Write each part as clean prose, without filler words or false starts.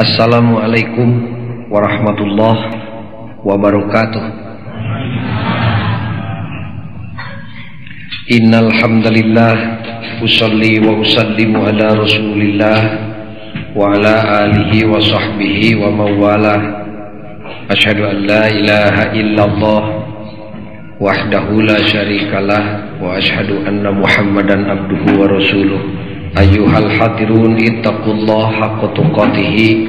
Assalamualaikum warahmatullahi wabarakatuh. Innal hamdalillah usalli wa usallimu ala Rasulillah wa ala alihi wa sahbihi wa mawala. Asyhadu an la ilaha illallah wahdahu la syarikalah wa asyhadu anna Muhammadan abduhu wa rasuluh. Ayyuhal hadirun ittaqullaha haqqa tuqatih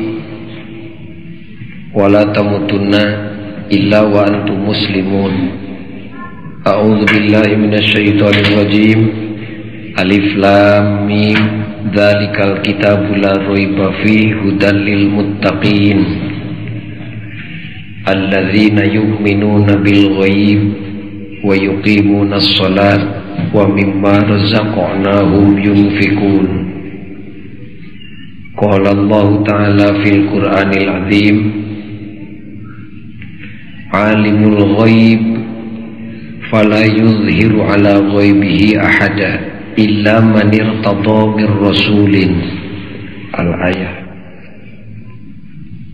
wa la tamutunna illa wa antum muslimun. A'udzu billahi minasyaitonir rajim. Alif lam mim dzalikal kitabu la raiba fihi hudal lil muttaqin alladzina yu'minuna bil ghaib wa yuqimunas shalat wa mimma razaqnahum yunfikun. Qala Allah ta'ala fil Qur'anil azim, alimul ghaib fala yuzhiru ala ghaibihi ahada illa man irtada mir rasulin. Al-ayah.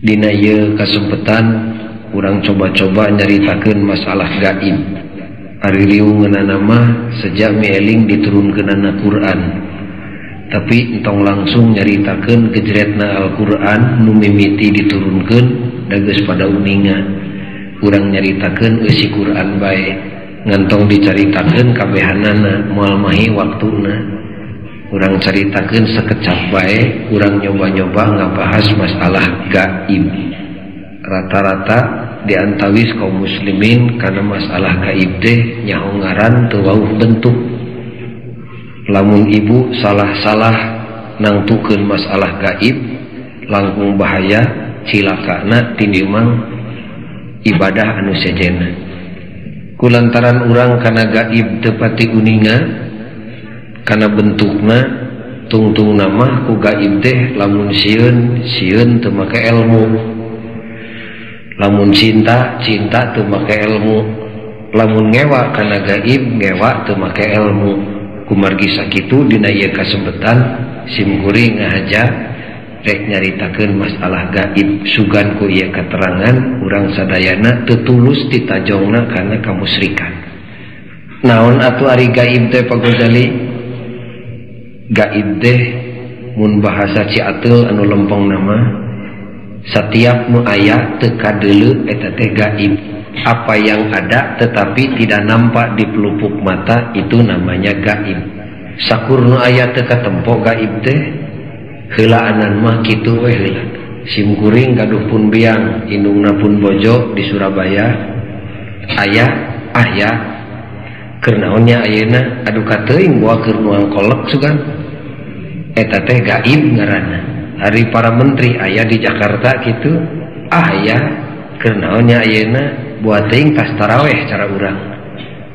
Dina ieu kasempetan urang coba-coba nyaritakeun masalah gaib. Ari riungeunana mah sejak mieling diturunkeunana Quran. Tapi entong langsung nyaritakeun gejretna Al-Qur'an nu mimiti diturunkeun da geus pada uninga. Urang nyaritakeun eusi Quran bae. Ngantong dicaritakeun kabehanana moal mahi waktuna. Urang caritakeun sekecap bae, urang nyoba-nyoba ngabahas masalah gaib. Rata-rata diantawis kaum muslimin karena masalah gaib teh nyaho ngaran teu wauh bentuk. Lamun ibu salah-salah nangtukeun masalah gaib langkung bahaya cilakana tinimbang ibadah anu sejenna. Kulantaran urang kana gaib teu pati uninga kana bentukna, tungtungna mah ku gaib teh lamun sieun sieun teu make ilmu, lamun cinta cinta teu make ilmu, lamun ngewa kana gaib ngewa teu make ilmu. Kumargi sakitu dina ieu kasempetan sim kuring ngahaja rek nyaritakeun masalah gaib. Sugan ku ieu katerangan urang sadayana teu tulus ditajongna kana kamusrikan. Naon atuh ari gaib teh Pak Gozali? Gaib teh mun bahasa Ciateul anu lempong nama, setiap nu aya teu kadeuleu eta teh gaib. Apa yang ada tetapi tidak nampak di pelupuk mata itu namanya gaib. Sakur nu aya teu katempo gaib teh heulaanan mah kitu we heula. Sim kuring gaduh pun biang, indungna pun bojo di Surabaya. Aya aya keur naon nya ayeuna adu kateuing boa keur nuang kolek sugan. Eta teh gaib ngaranna. Hari para menteri aya di Jakarta gitu, aya keur naon nya ayeuna buat teuing tas taraweh cara urang.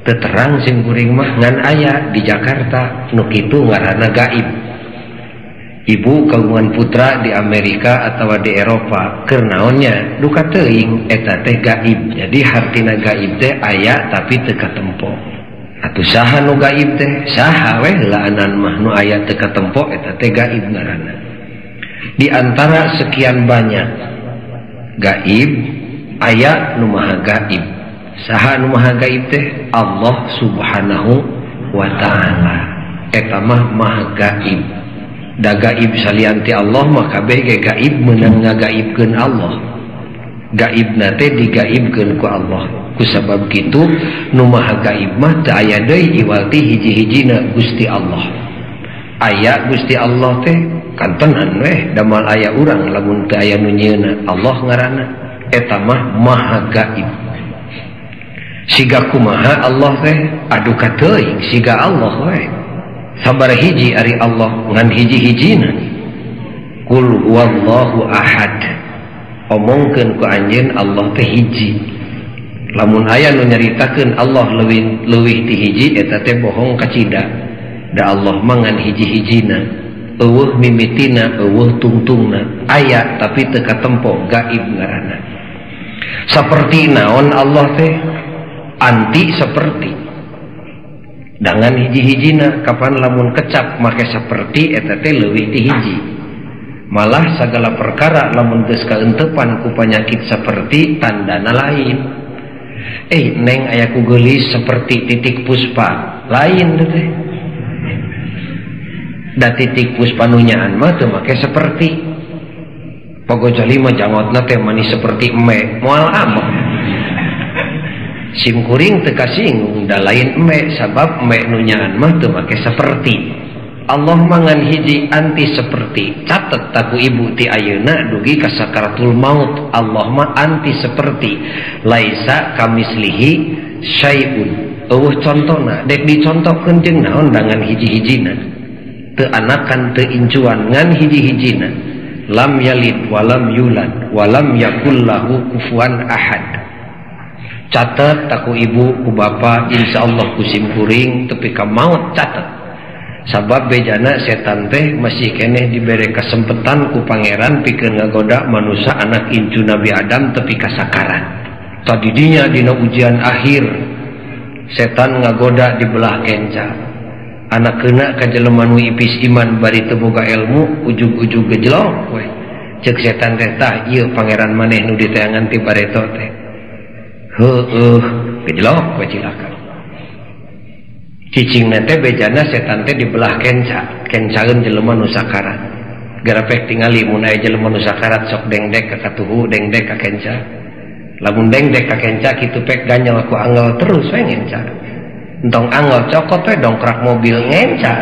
Teu terang sim kuring mah ngan aya di Jakarta nu kitu ngaranna gaib. Ibu kagungan putra di Amerika atau di Eropa keur naon nya duka teuing eta teh gaib. Jadi hartina gaib teh aya tapi teu katempo. Atuh saha nu gaib teh? Saha we heulaanan mah nu aya teu katempo eta teh gaib ngaranna. Di antara sekian banyak gaib aya nu maha gaib. Saha nu maha gaib teh? Allah Subhanahu wa ta'ala. Eta mah maha gaib. Da gaib salian ti Allah mah kabeh ge gaib meunang ngagaibkeun Allah. Gaibna teh digaibkeun ku Allah. Ku sabab kitu nu maha gaib mah teu aya deui iwal ti hiji-hijina Gusti Allah. Aya Gusti Allah teh kantenan weh damal aya urang lamun teu aya nu nyieunna Allah ngaranna. Eta mah maha gaib. Siga kumaha Allah teh? Aduh kateuing siga Allah weh. Sabar hiji ari Allah ngan hiji-hijina. Qul huwallahu ahad. Omongkeun ku anjeun Allah teh hiji. Lamun aya nu nyaritakeun Allah leuwih leuwih ti hiji eta teh bohong kacida. Da Allah mah ngan hiji-hijina. Eueuh mimitina, eueuh tungtungna. Aya tapi teu katempo, gaib ngaranna. Saperti naon Allah teh? Anti seperti. Dangan hiji-hijina kapan lamun kecap make seperti eta teh leuwih ti hiji. Malah segala perkara lamun geus kaentepan ku penyakit seperti tandana lain. Neng aya ku geulis seperti titik puspa lain teh. Da titik puspa nu nyaan mah teu make seperti. Pagojali mah jangotna teh manis seperti eme, moal ameh. Sim kuring teu kasinggung da lain eme sabab eme nu nyaan mah teu make seperti. Allah mangan hiji anti seperti. Catet taku ibu ti ayeuna dugi ka sakaratul maut. Allah mah anti seperti. Laisa kamislihi syai'un. Eueuh contona dek dicontohkeun jeung naon dangan hiji-hijina. Teu anakan teu incuan ngan hiji-hijina. Lam yalid walam yulad walam yakul lahu kufuwan ahad. Catet taku ibu ku bapa insyaallah ku sim kuring tepi ka maut catet. Sabab bejana setan teh masih keneh dibere kasempetan ku pangeran pikeun ngagoda manusia anak incu Nabi Adam tepi ka sakarat. Tadidinya dina ujian akhir setan ngagoda di belah kenca. Anak kena ka jelema nu ipis iman bari teu boga ilmu ujug-ujug gejlok we. Ceuk setan teh tah ieu pangeran maneh nu diteangan ti bareto teh. Heueuh gejlok we cilaka. Cicing nete bejana setan teh dibelah kenca, kencaeun jelema nu sakarat. Garapek tingali mun aya jelema nu sakarat sok dengdek ka katuhu, dengdek ka kenca. Lamun dengdek ka kenca kitu pek ganyal ku angel terus we ngenca. Entong angel cokot we dongkrak mobil ngenca.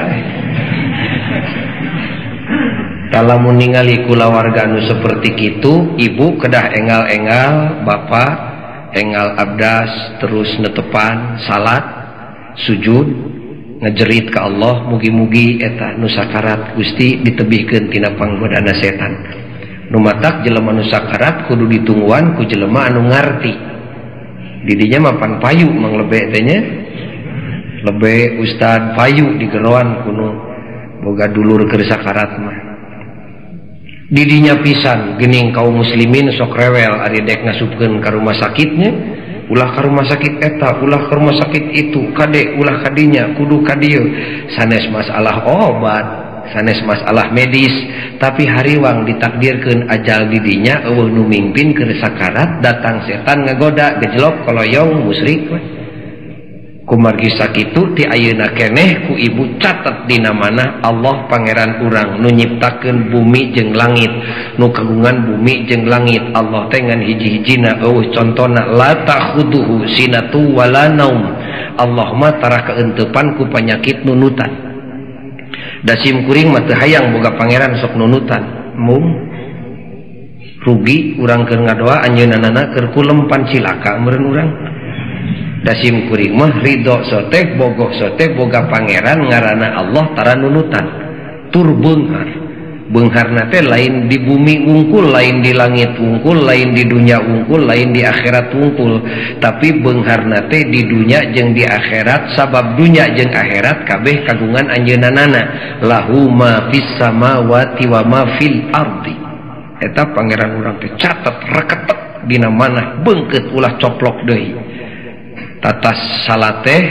Tah lamun ningali kulawarga nu seperti kitu, ibu kedah engal-engal, bapak engal abdas terus netepan salat sujud ngejerit ke Allah mugi-mugi eta nu sakarat Gusti ditebihkeun tina panggodana setan. Nu matak jelema nu sakarat kudu ditungguan ku jelema anu ngarti. Didinya mah pan payu mang lebe teh nya. Lebe ustad payu digeroan kuno boga dulur keur sakarat mah. Didinya pisan geuning kaum muslimin sok rewel ari dek ngasupkeun ka rumah sakitnya. Ulah ka rumah sakit eta, ulah ka rumah sakit itu, kade ulah kadinya, kudu kadieu. Sanes masalah obat, sanes masalah medis, tapi hariwang ditakdirkeun ajal didinya eueuh nu mingpin keur sakarat, datang setan ngagoda, gejlok koloyong musyrik we. Kumargi sakitu ti ayeuna keneh ku ibu catet dina mana Allah pangeran urang nu nyiptakeun bumi jeung langit, nu kagungan bumi jeung langit. Allah teh ngan hiji-hijina eueuh contona la ta'khuduhu sinatu wala naum. Allah mah tara kaenteupan ku panyakit nunutan. Da sim kuring mah teu hayang boga pangeran sok nunutan. Mung rugi urang keur ngadoa anjeunna keur kulem pan cilaka meureun urang. Dasim kuring mah ridho soteh bogoh soteh boga pangeran ngaranna Allah tara nunutan tur beunghar. Beungharna teh lain di bumi wungkul, lain di langit wungkul, lain di dunia wungkul, lain di akhirat wungkul, tapi beungharna teh di dunia jeung di akhirat. Sabab dunia jeung akhirat kabeh kagungan anjeunna. Lahu ma fis samawati wa ma fil ardi. Eta pangeran urang teh catet reketek dina manah beungkeut ulah coplok deui. Tatas salateh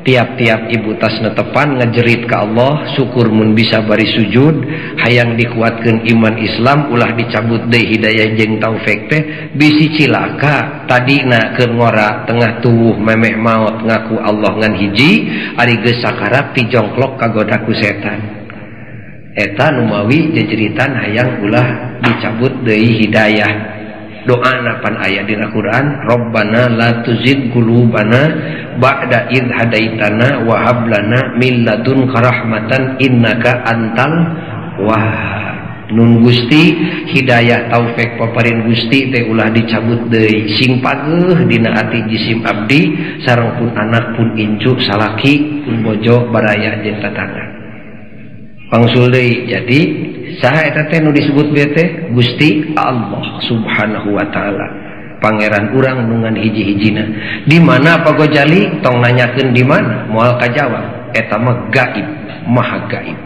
tiap-tiap ibu tas netepan ngejerit ke Allah, syukur mun bisa bari sujud, hayang dikuatkeun iman Islam ulah dicabut deui hidayah jeung taufik teh bisi cilaka. Tadina keur ngora tengah tuwuh memeh maot ngaku Allah ngan hiji, ari geus sakarat tijongklok kagoda ku setan. Eta numawi jejeritan hayang ulah dicabut deui hidayah. Doa napan ayat dina Quran, Rabbana la tuzigh qulubana ba'da idh hadaitana wa hab lana min ladunka rahmatan innaka antal wahhab. Nun Gusti hidayah taufik paparin Gusti teh ulah dicabut deui, sing pageuh dina ati jisim abdi sareng pun anak pun incu salaki pun bojo baraya jeung tatangga. Pangsul deui. Jadi saha eta teh nu disebut bete Gusti Allah Subhanahu wa taala, pangeran urang nu ngan hiji-hijina. Di mana Pak Gojali tong nanyakeun di mana moal kajawab, eta mah gaib, maha gaib.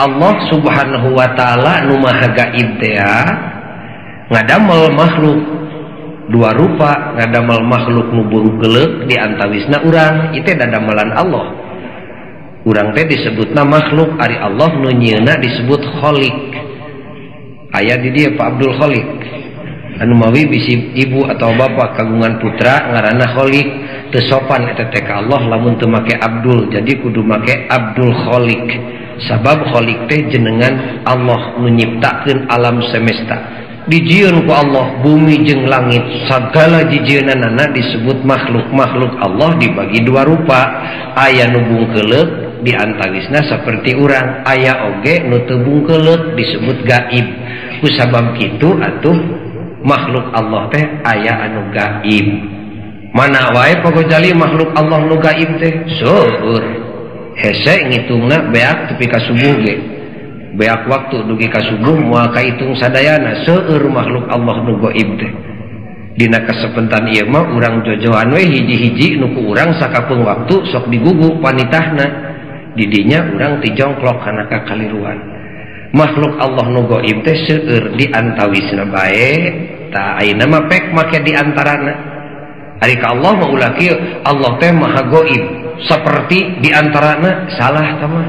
Allah Subhanahu wa taala nu maha gaib teh ngadamel makhluk dua rupa, ngadamel makhluk nu beureuk di antawisna urang, ieu teh dadamelan Allah. Urang teh disebutna makhluk, ari Allah nu nyieunna disebut khalik. Aya di dieu Pak Abdul Kholiq. Anu mawi bisi ibu atau bapak kagungan putra ngaranna Kholiq, teu sopan eta teh ka Allah lamun teu make Abdul, jadi kudu make Abdul Kholiq. Sabab Kholiq teh jenengan Allah nu nyiptakeun alam semesta. Dijieun ku Allah bumi jeung langit, sagala jijieunanana disebut makhluk. Makhluk Allah dibagi dua rupa, aya nu bungkeuleuk diantawisna saperti urang, aya oge nu teu bungkeuleuk disebut gaib. Ku sabab kitu atuh makhluk Allah teh aya anu gaib. Mana wae Pak Gojali makhluk Allah nu gaib teh? Seueur. Hese ngitungna beak tepi ka subuh ge. Beak waktu dugi ka subuh moal kahitung sadayana. Seueur makhluk Allah nu gaib teh. Dina kasepentan ieu mah urang jojoan we hiji-hiji nu ku urang sakapeung waktu sok digugu panitahna. Didinya urang tijongklok kana kakaliruan. Makhluk Allah nu gaib teh seueur di antawisna bae. Tah ayeuna mah pek make di antarana. Ari ka Allah mah ulah kieu, Allah teh maha gaib seperti di antarana, salah tah mah.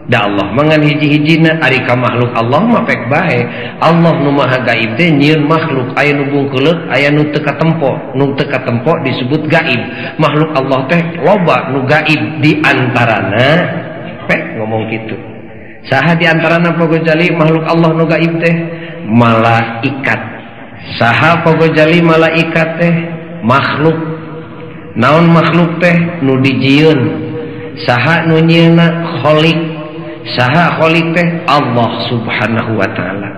Da Allah mah ngan hiji-hijina, ari ka makhluk Allah mah pek bae. Allah nu maha gaib teh nyieun makhluk aya nu bungkeuleuk, aya nu teu katempo. Nu teu katempo disebut gaib. Makhluk Allah teh loba nu gaib di antarana, pek ngomong kitu. Saha di antarana Pak Gojali makhluk Allah nu gaib teh? Malaikat. Saha Pak Gojali malaikat teh? Makhluk. Naon makhluk teh? Nu dijieun. Saha nu nyieunna? Kholiq. Saha Kholiq teh? Allah Subhanahu wa taala.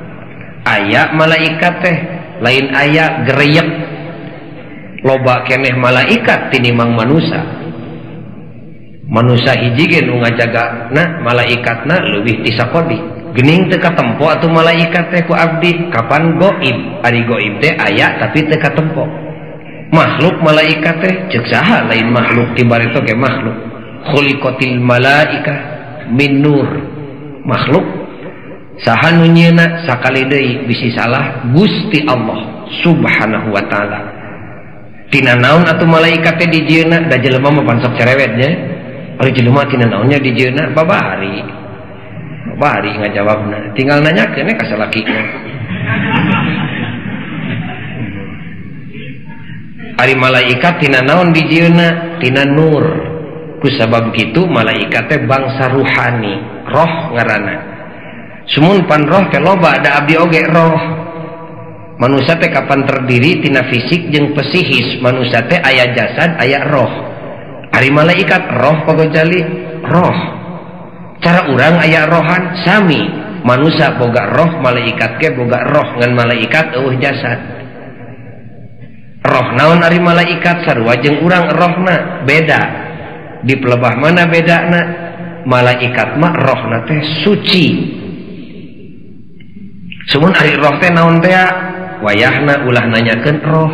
Aya malaikat teh lain aya gereyek. Loba keneh malaikat tinimang manusa. Manusa hiji ge nu ngajagana malaikatna leuwih ti sakodi. Geuning teu katempo atuh malaikat teh ku abdi, kapan goib? Ari goib teh aya tapi teu katempo. Makhluk malaikat teh ceuk saha lain makhluk ti bareto ge makhluk. Khuliqatil malaika min nur. Makhluk saha nu nyieuna sakali deui bisi salah Gusti Allah Subhanahu wa taala. Tina naon atuh malaikat teh dijieunna? Da jelema mah pan sok cerewet nya. Ari jelema tina naonnya dijieunna? Babari. Babari ngajawabna. Tinggal nanyakeun ka salakina. Ari malaikat tina naon dijieunna? Tina nur. Ku sabab kitu malaikat teh bangsa ruhani, roh ngaranna. Sumun pan roh teh loba, da abdi oge roh. Manusia teh kapan terdiri tina fisik jeung psihis. Manusia teh aya jasad, aya roh. Ari malaikat roh Pak Gojali, roh. Cara urang aya rohan sami. Manusia boga roh, malaikat ge boga roh, ngan malaikat eueuh jasad. Roh naon ari malaikat sarua jeung urang rohna beda. Di pelebah mana bedana? Malaikat mah rohna teh suci. Sumun ari roh teh naon teh? Wayahna ulah nanyakeun roh.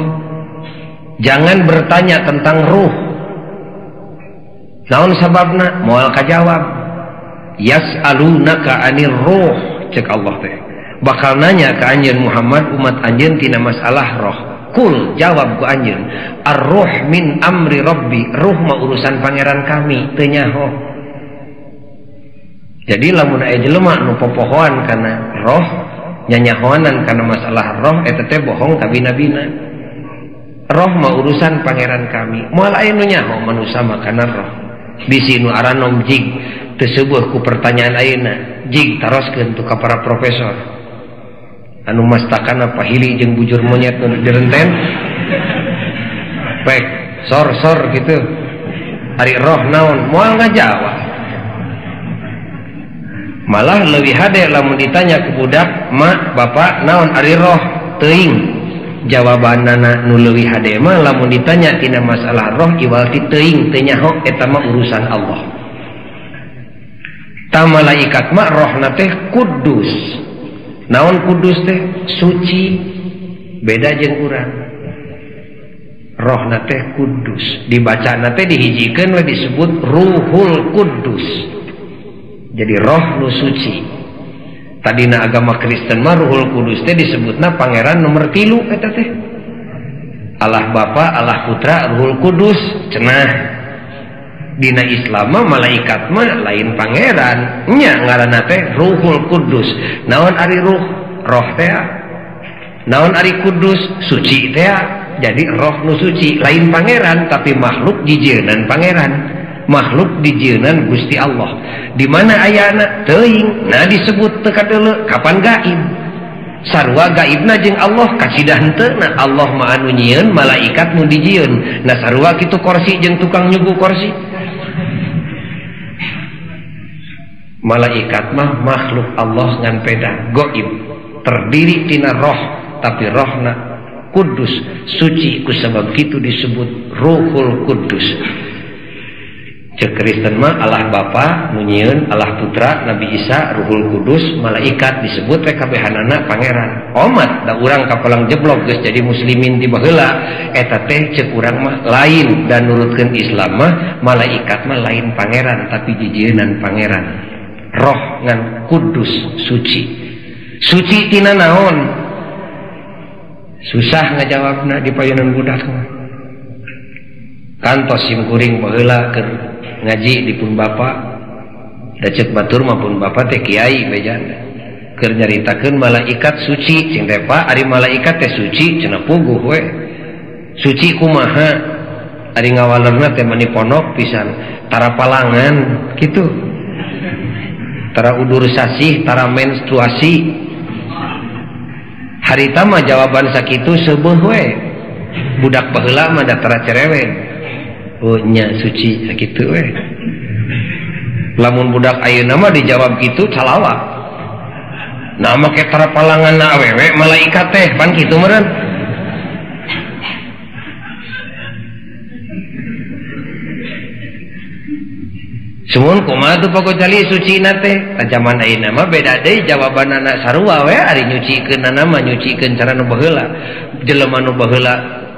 Jangan bertanya tentang ruh. Naon sababna? Moal kajawab. Yas'alunaka anir ruh, cek Allah teh. Bakal nanya ka anjeun Muhammad umat anjeun tina masalah roh. Kul, jawab ku anjeun, ar-ruh min amri rabbi, ruh mah urusan pangeran kami, teu nyaho. Jadi lamun aya jelema nu popohoan kana roh, nyanyahoanan kana masalah roh, eta teh bohong ka bina-bina. Roh mah urusan pangeran kami. Moal aya nu nyaho manusa mah kana roh. Bisi nu aranom jig teu seueuh ku pertanyaan ayeuna, jig taroskeun tu ka para profesor. Anu mastakana pahili jeung bujur monyet nu direnten. Pek sor-sor gitu. Ari roh naon? Moal ngajawab. Malah leuwih hade lamun ditanya ku budak, "Mak, bapak naon ari roh?" Teuing. Jawabanana nu leuwih hade mah lamun ditanya tina masalah roh iwal ti teuing, teu nyaho eta mah urusan Allah. Ta malaikat mah rohna teh kudus. Naon kudus teh? Suci. Beda jeung urang. Rohna teh kudus. Dibacana teh dihijikeun we disebut Ruhul Kudus. Jadi roh nu suci. Tadina agama Kristen mah Ruhul Kudus teh disebutna pangeran nomor 3 eta teh. Allah Bapa, Allah Putra, Ruhul Kudus cenah. Dina Islam mah malaikat mah lain pangeran, nya ngaranna teh Ruhul Kudus. Naon ari ruh? Roh teh. Naon ari kudus? Suci teh. Jadi roh nu suci lain pangeran tapi makhluk dijieunnan pangeran. Makhluk dijieunnan Gusti Allah. Di mana ayana? Teuing. Nah disebut teu kadeuleu kapan gaib. Sarua gaibna jeung Allah kasidah henteu. Nah Allah mah anu nyieun, malaikat nu dijieun. Nah sarua kitu korsi jeung tukang nyuguh korsi. Malaikat mah makhluk Allah ngan peda goib, terdiri tina roh tapi rohna kudus, suci, ku sabab kitu disebut Ruhul Kudus. Cek Kristen mah Allah Bapa nu nyieun, Allah Putra, Nabi Isa, Ruhul Kudus, malaikat disebut we kabehanana pangeran. Omat da urang kapalang jeblok geus jadi muslimin ti baheula, eta teh cek urang mah lain dan nurutkeun Islam mah malaikat mah lain pangeran tapi jijieunnan pangeran. Roh ngan kudus, suci. Suci tina naon? Susah ngajawabna di payunan budak mah. Kantos sim kuring baheula keur ngaji di pun bapa, da ceuk batur mah pun bapa teh kiai bejana. Keur nyaritakeun malaikat suci, cing teh Pak, ari malaikat teh suci cenah puguh we. Suci kumaha? Ari ngawalerna teh mani ponok pisan, tara palangan kitu. Tara udur sasih, tara menstruasi. Harita mah jawaban sakitu seubeah we. Budak baheula mah da tara cerewet. Oh nya suci sakitu we. Lamun budak ayeuna mah dijawab kitu calawak. Nah make tara palangan na awewe malaikat teh pan kitu meureun. Sumun kumaha tuh Pak Gojali sucina teh? Zaman ayeuna mah beda deui jawabanana sarua we ari nyucikeunana mah nyucikeun cara nu baheula. Jelema nu baheula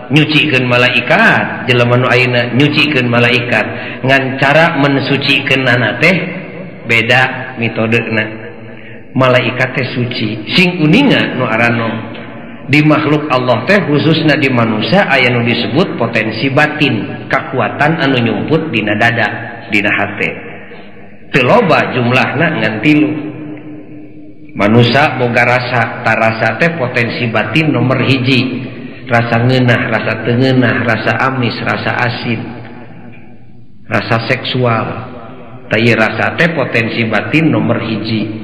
nyucikeun malaikat, jelema nu ayeuna nyucikeun malaikat. Ngan cara mensucikeunana teh beda metodena. Malaikat teh suci, sing uninga nu arano. Di makhluk Allah teh khususna di manusia aya nu disebut potensi batin, kekuatan anu nyumput dina dada, dina hate. Teu loba jumlahna ngan tilu. Manusia boga rasa, tarasa teh potensi batin nomor hiji. Rasa ngeunah, rasa teu ngeunah, rasa amis, rasa asin, rasa seksual. Tah ieu rasa teh potensi batin nomor hiji.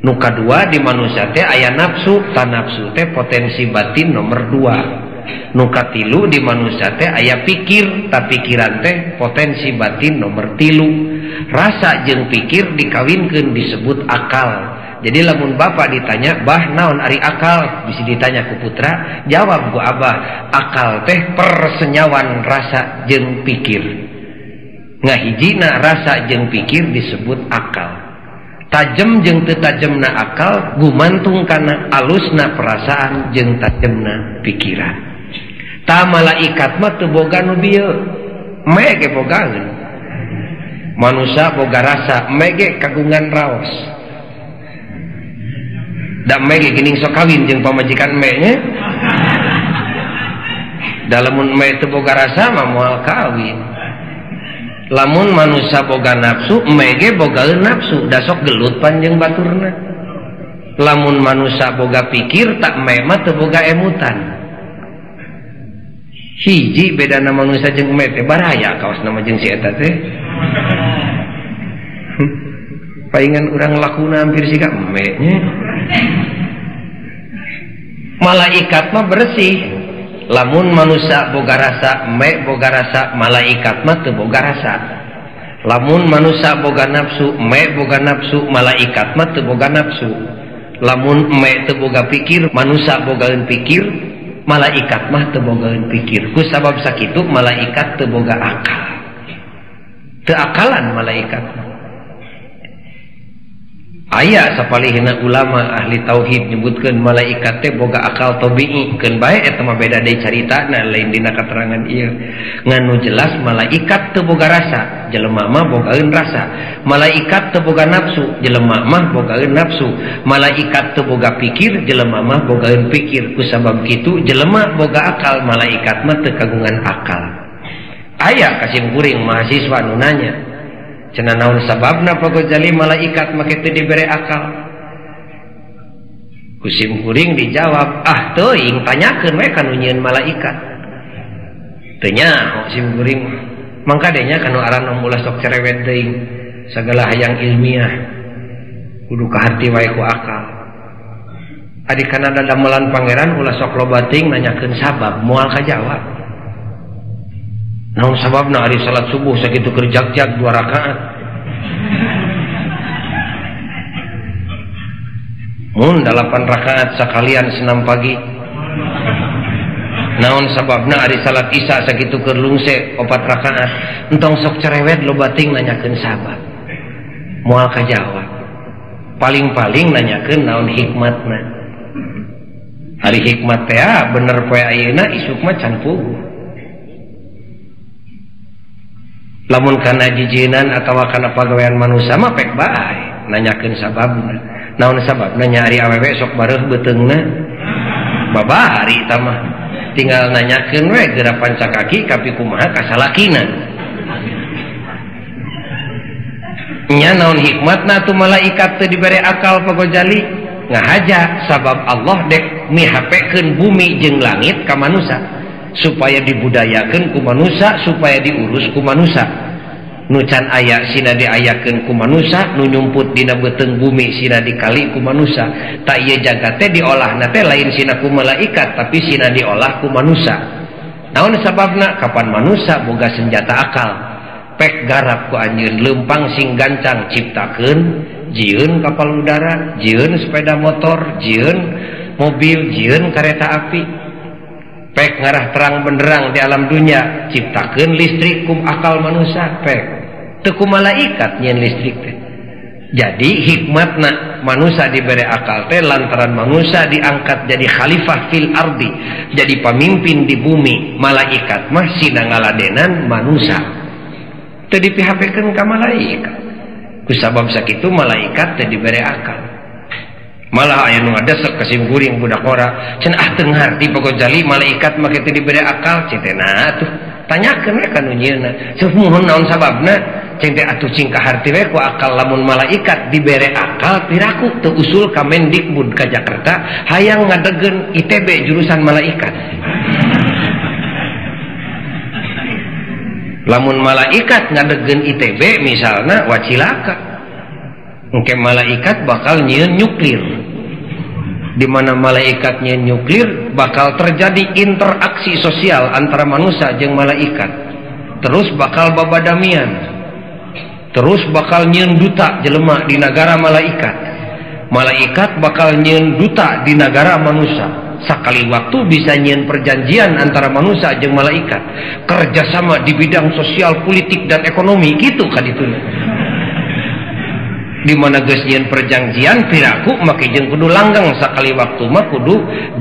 Nu kadua di manusia teh aya nafsu, ta nafsu teh potensi batin nomor dua. Nu katilu di manusia teh aya pikir, ta pikiran teh potensi batin nomor tilu. Rasa jeung pikir dikawinkeun disebut akal. Jadi lamun bapak ditanya, bah naon ari akal? Bisa ditanya ku putra, jawab ku abah, akal teh persenyawan rasa jeung pikir. Ngahijina rasa jeung pikir disebut akal. Tajem jeung teu tajemna akal gumantung kana alusna perasaan jeung tajemna pikiran. Ta malaikat mah teu boga nu bieu, me ge bogaeun. Manusia boga rasa, me ge kagungan raos. Da me ge geuning sok kawin jeung pamajikan me nya. Da lamun me teu boga rasa mah moal kawin. Lamun manusia boga nafsu, me ge bogaeun nafsu, da sok gelut panjang baturna. Lamun manusia boga pikir, tak me mah teu boga emutan. Hiji bedana manusia jeung me teh baraya kaosna mah jeung si eta teh. Paingan urang lakuna hampir siga me nya. Malaikat mah bersih. Lamun manusia boga rasa, me boga rasa, malaikat mah teu boga rasa. Lamun manusia boga nafsu, me boga nafsu, malaikat mah teu boga nafsu. Lamun me teu boga pikir, manusia bogaeun pikir, malaikat mah teu bogaeun pikir. Ku sabab sakitu malaikat teu boga akal. Teu akalan malaikat mah. Aya sapalihna ulama ahli tauhid nyebutkeun malaikat teh boga akal tabi'i, keun bae eta mah beda deui caritana lain dina katerangan ieu. Ngan nu jelas malaikat teu boga rasa, jelema mah bogaeun rasa. Malaikat teu boga nafsu, jelema mah bogaeun nafsu. Malaikat teu boga pikir, jelema mah bogaeun pikir. Ku sabab kitu jelema boga akal, malaikat mah teu kagungan akal. Aya kasim kuring mahasiswa nu nanya, cenah naon sababna Pak Gojali malaikat make teu dibere akal? Ku sim kuring dijawab, ah teuing tanyakeun we ka nu nyieun malaikat. Teu nyaho sim kuring. Mangka denya kanu aran ulah sok cerewet teuing sagala hayang ilmiah. Kudu kaharti wae ku akal. Adi kana dadamelan pangeran ulah sok loba teuing nanyakeun sabab, moal kajawab. Naon sababna ari salat subuh sakitu keur jag-jag 2 rakaat. Mun 8 rakaat sakalian senam pagi. Naon sababna ari salat isya sakitu keur lungse 4 rakaat. Entong sok cerewet loba teuing nanyakeun sabab. Moal kajawab. Paling-paling nanyakeun naon hikmatna. Ari hikmat teh bener poe ayeuna isuk mah can puguh. Lamun kana jijinan atawa kana pagawean manusia mah pek bae nanyakeun sababna. Naon sababna nya ari awewe sok bareuh beuteungna. Babari eta mah. Tinggal nanyakeun we geura panca kaki kapi kumaha ka salakina. Nya naon hikmatna atuh malaikat teu dibere akal pagojali ngahaja sabab Allah dek mihapekeun bumi jeung langit ka manusia supaya dibudayakeun ku manusia, supaya diurus ku manusia. Nu can aya sina diayakeun ku manusia, nu nyumput dina beuteung bumi sina dikali ku manusia. Tak ieu jagat teh diolahna teh lain sina ku malaikat tapi sina diolah ku manusia. Naon sababna? Kapan manusia boga senjata akal, pek garap ku anjeun leumpang sing gancang ciptakeun jieun kapal udara, jieun sepeda motor, jieun mobil, jieun kereta api. Pek ngarah terang benderang di alam dunia, ciptakeun listrik kum akal manusia, pek teu ku malaikat nyieun listrik teh. Jadi hikmatna manusia dibere akal teh lantaran manusia diangkat jadi khalifah fil ardi, jadi pamimpin di bumi. Malaikat mah sina ngaladenan manusia, teu dipihapekeun ka malaikat. Ku sabab sakitu malaikat teu dibere akal. Malah aya nu ngadesek ka sim kuring budak ora, cenah ah teu ngarti pagojali malaikat mah kitu dibere akal, cenah atuh tanyakeun we ka nu nyieunna. Ceuk muhun naon sababna? Ceng teh atuh cing kaharti we ku akal lamun malaikat dibere akal piraku teu usul ka Mendikbud ka Jakarta hayang ngadegen ITB jurusan malaikat. Lamun malaikat ngadegen ITB misalna wacilaka. Engke malaikat bakal nyieun nuklir. Di mana malaikat nyieun nuklir bakal terjadi interaksi sosial antara manusia jeung malaikat. Terus bakal babadamian. Terus bakal nyieun duta jelema di nagara malaikat. Malaikat bakal nyieun duta di nagara manusia. Sakali waktu bisa nyieun perjanjian antara manusia jeung malaikat. Kerjasama di bidang sosial, politik dan ekonomi gitu kadituna. Di mana geus nyieun perjanjian piraku make jeung kudu langgeng sakali waktu mah kudu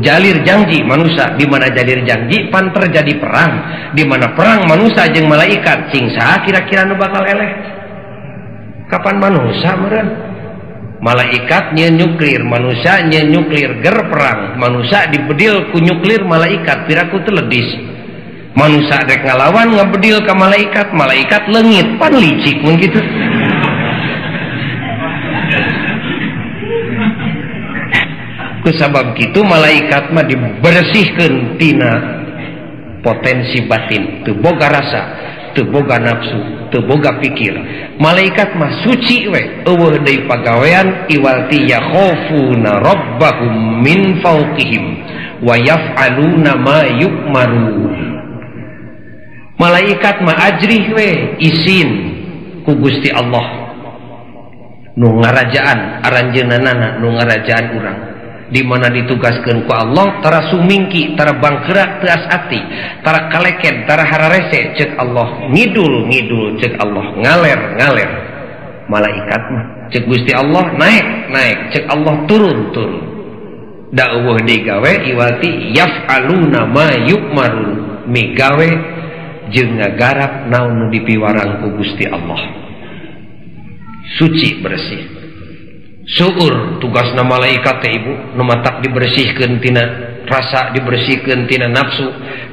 jalir janji manusia. Di mana jalir janji pan terjadi perang. Di mana perang manusia jeung malaikat cing saha kira-kira nu bakal eleh? Kapan manusia meureun? Malaikat nyieun nuklir, manusia nyieun nuklir, ger perang. Manusia dibedil ku nuklir malaikat piraku teu ledis. Manusia rek ngalawan ngebedil ka malaikat, malaikat leungit pan licik mun kitu. Kusabab kitu malaikat mah dibersihkeun tina potensi batin, teu boga rasa, teu boga nafsu, teu boga pikir. Malaikat mah suci we, eueuh deui pagawean iwalti yakhafuna rabbahum min fawqihim wa yaf'aluna ma yu'marun. Malaikat mah ajrih we isin ku Gusti Allah nu ngarajaan aranjeunana nu ngarajaan urang. Di mana ditugaskeun ku Allah tara sumingki, tara bangkerak teu ati, tara kaleken, tara hararese ceuk Allah ngidul ngidul ceuk Allah ngaler ngaler. Malaikat mah ceuk Gusti Allah naik naik, ceuk Allah turun turun. Da eueuh digawe iwati yaf'aluna ma yu'marun, migawe jeung ngagarap naon nu dipiwarang ku Gusti Allah. Suci bersih. Seueur tugasna malaikat teh ibu nu matak dibersihkeun tina rasa, dibersihkeun tina nafsu,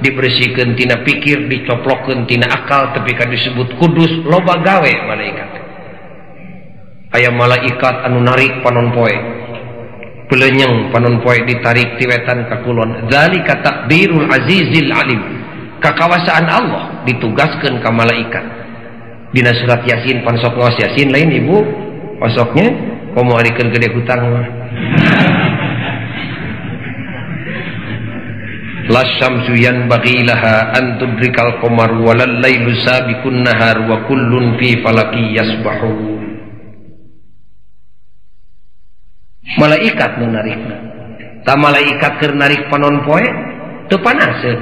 dibersihkeun tina pikir, dicoplokkeun tina akal tepi ka disebut kudus. Loba gawe malaikat. Aya malaikat anu narik panon poe. Belenyeng panon poe ditarik ti wetan ka kulon. Zalika taqdirul azizil alim. Kakawasaan Allah ditugaskeun ka malaikat. Dina surat Yasin pan sok ngaos Yasin lain ibu osoknya komo arikeun gede hutang mah. La syamsu yanbaghi laha an tudrikal qamar walal lailu sabiqun nahar wa kullun fi falaki yasbahun. Malaikat nu narikna. Ta malaikat keur narik panon poe teu panaseun.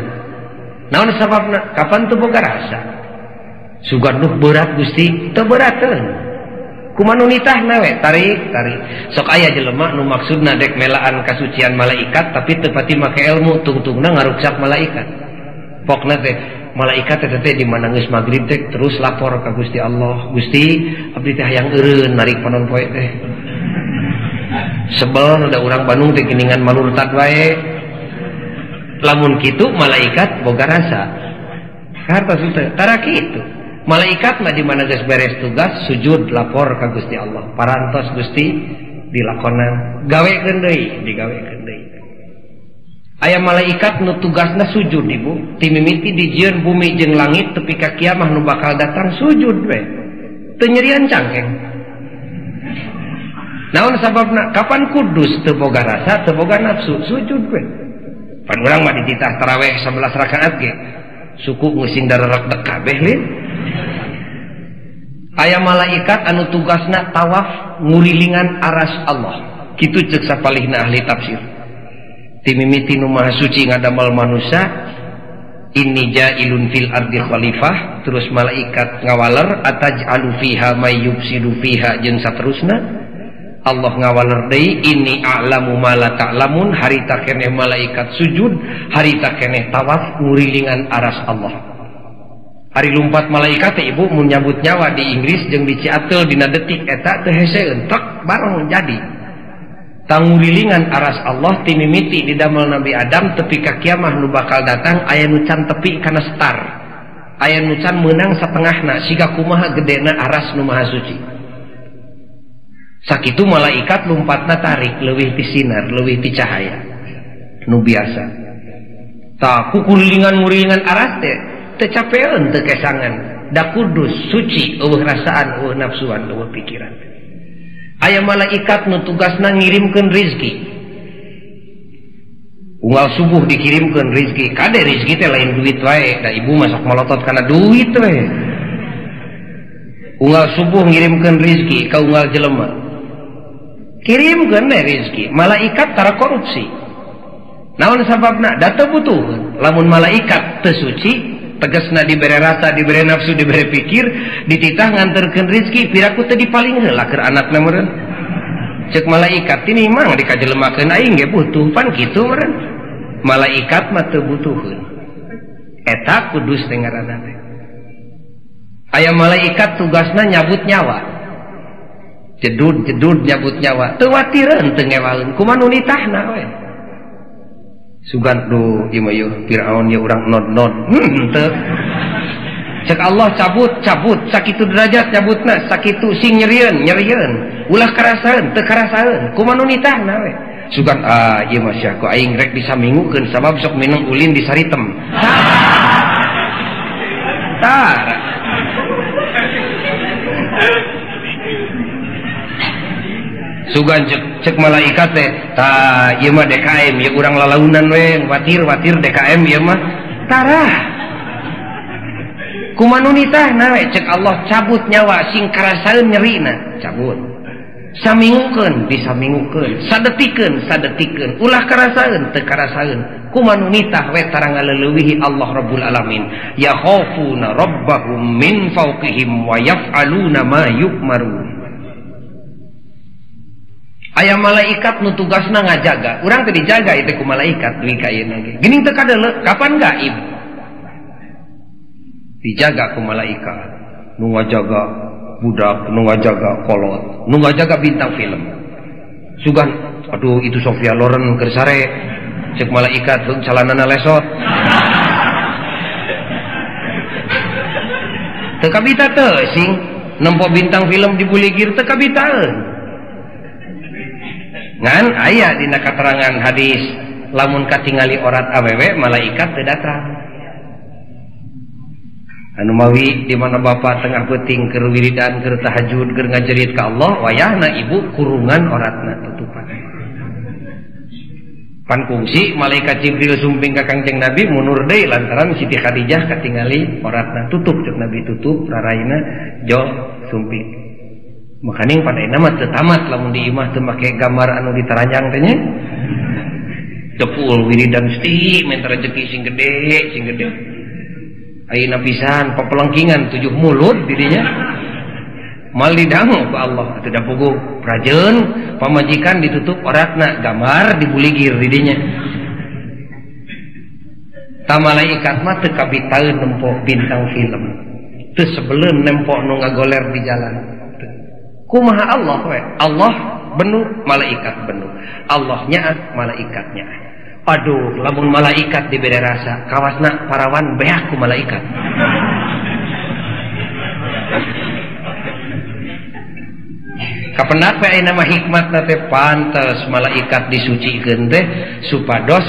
Naon sababna? Kapan teu boga rasa? Sugan nu berat Gusti, teu berateun. Kumaha nu nitahna we tarik tarik. Sok aya jelema nu maksudna dek melaan kasucian malaikat tapi teu pati make ilmu tungtungna ngaruksak malaikat. Pokna teh malaikat teh teh di mana geus magrib teh terus lapor ka Gusti Allah, Gusti abdi teh hayang eureun narik panon poe teh. Sebel da urang Bandung teh geuningan malurtad wae. Lamun kitu malaikat boga rasa. Hartos teh tara kitu. Malaikat mah di mana geus beres tugas sujud lapor ka Gusti Allah. Parantos Gusti dilakonan, gawekeun deui, digawekeun deui. Aya malaikat nu tugasna sujud ibu, ti mimiti dijieun bumi jeung langit tepi ka kiamah nu bakal datang sujud we. Teu nyerian cangkeng. Naon sababna? Kapan kudus teu boga rasa, teu boga nafsu, sujud we. Pan urang mah dititah tarawih 11 rakaat ge. Suku ngeusing darerak dek kabeh lin. Aya malaikat anu tugasna tawaf ngurilingan aras Allah. Kitu ceuk sapalihna ahli tafsir. Ti mimiti nu maha suci ngadamel manusia, inni ja'ilun fil ardi khalifah, terus malaikat ngawaler ataj'alu fiha may yufsidu fiha jeung saterusna. Allah ngawaler deui inni a'lamu ma la ta'lamun, harita keneh malaikat sujud, harita keneh tawaf ngurilingan aras Allah. Hari lumpat malaikat teh ibu mun nyabut nyawa di Inggris jeung di Ciateul dina detik eta teu heseun tek bareng jadi. Tangurilingan aras Allah ti mimiti didamel Nabi Adam tepi ka kiamah nu bakal datang aya nu can tepi kana star. Aya nu can meunang satengahna siga kumaha gedena aras nu maha suci. Sakitu malaikat lumpatna tarik leuwih ti sinar, leuwih ti cahaya nu biasa. Tah kukurilingan ngurilingan aras teh teu capeun teu kesangan, da kudus suci eueuh rasaan eueuh nafsuan eueuh pikiran. Aya malaikat nu tugasna ngirimkeun rizki. Unggal subuh dikirimkeun rizki, kade rizki teh lain duit wae, da ibu masuk molotot kana duit we. Unggal subuh ngirimkeun rizki ka unggal jelema. Kirimkeun we rizki, malaikat tara korupsi. Naon sababna? Da teu butuh. Lamun malaikat teu suci tegasna dibere rasa, dibere nafsu, dibere pikir, dititah nganterkeun rizki, piraku teu dipaling heula keur anakna meureun. Ceuk malaikat ini mang dikajelemakeun aing ge butuh pan kitu meureun. Malaikat mah teu butuheun. Eta kudus teh ngaranna teh. Aya malaikat tugasna nyabut nyawa. Jedud-jedud nyabut nyawa, teu watireun teu ngewaleun, kumaha nu nitahna we. Sugan duh ieu mah yeuh Firaun ye urang nod-nod. Teu. Cek Allah cabut, cabut sakitu derajat cabutna, sakitu sing nyerieun, nyerieun. Ulah karasaeun, teu karasaeun. Kumaha nu nitahna we. Sugan ah ieu mah sia ku aing rek disamingukeun sabab sok minum ulin di saritem. Tara. Sugan cek malaikat teh, tah ieu mah DKM ieu urang lalaunan we, watir-watir DKM ieu mah. Tarah. Kumaha nu nitahna we cek Allah cabut nyawa sing karasaeun nyerina, cabut. Samingukeun disamingukeun, sadetikeun sadetikeun, ulah karasaeun teu karasaeun. Kumaha nu nitah we tara ngaleulewihi Allah Rabbul Alamin. Yakhafuna rabbahum min fawqihim wa yaf'aluna ma yu'marun. Aya malaikat nu tugasna ngajaga. Urang teh dijaga ieu teh ku malaikat dugi ka ayeuna ge. Geuning teu kadeuleu, kapan gaib? Dijaga ku malaikat. Nu ngajaga budak, nu ngajaga kolot, nu ngajaga bintang film. Sugan, aduh itu Sofia Loren keur sare. Ceuk malaikat heung calanana lesot. Teu kabita teu sing nempo bintang film dibuligir teu kabitaeun. Ngan aya dina katerangan hadis lamun katingali orat awewe malaikat teu datang. Anu mawi di mana bapak tengah peuting keur wiridan keur tahajud keur ngajerit ka Allah, wayahna ibu kurungan oratna tutupan. Pan kungsi malaikat Jibril sumping ka Kangjeng Nabi mundur deui lantaran Siti Khadijah katingali oratna tutup, cek Nabi tutup raraina jo sumping. Makaning pada ayeuna mah teu tamat lamun di imah teu make gambar anu ditaranjang teh nya. Tepul wiridan sti minta rezeki sing gede sing gede. Ayeuna pisan papelengkingan 7 mulut dirinya. Mal didangu ku Allah atuh da puguh prajeun pamajikan ditutup oratna gambar dibuligir didinya. Ta malaikat mah teu kabitaeun nempo bintang film. Teu sebelum nempo nu ngagoler di jalan. Kumaha Allah we? Allah benu, malaikat benu. Allah nyaah, malaikat nyaah. Aduh, lamun malaikat dibere rasa, kawasna parawan beak ku malaikat. Kapendak we ayeuna mah hikmatna teh pantes malaikat disucikeun teh supados